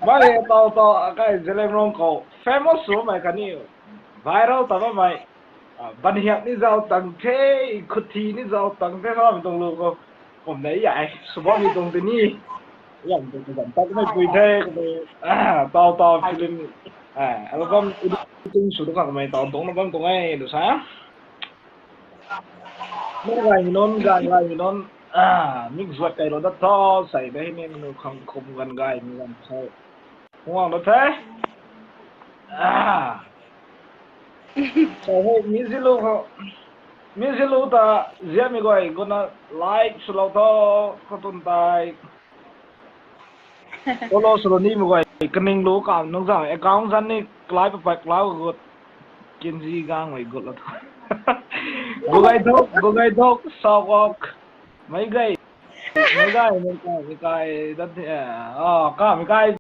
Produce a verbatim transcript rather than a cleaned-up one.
Mari tau tau akai Zeliangrong khou famous swmei khatni viral ta bammei, banhiak ni zau tang the, khuthi ni zau tang the samei tuang lu khou, kum de ya e, swbammei tuang tini, yam tuang zam takmei pui the, tau tau film, album editing sw tu kha kamei tau tuang na bam tuang e lu sa. Mik gaymei nunc, ganv gaymei nunc, mik zuat kailou dat tho, sei de hei ni nu khang kum ganv gaymei ganv tho. Khang guang dat the. Sei hei mi zilu khou, mi zilu ta ziamei guay gutna like swlou tho, khou tun tei. Follow swlou nimei guay kaning lu kam nung zang account zan ni kalai papat klau gut. Kinzi gangmei gutlou tho. Gugai dok, gugai dok, sawok. Meic gay, meic gay, meic gay, meic gay, dat, kamei kai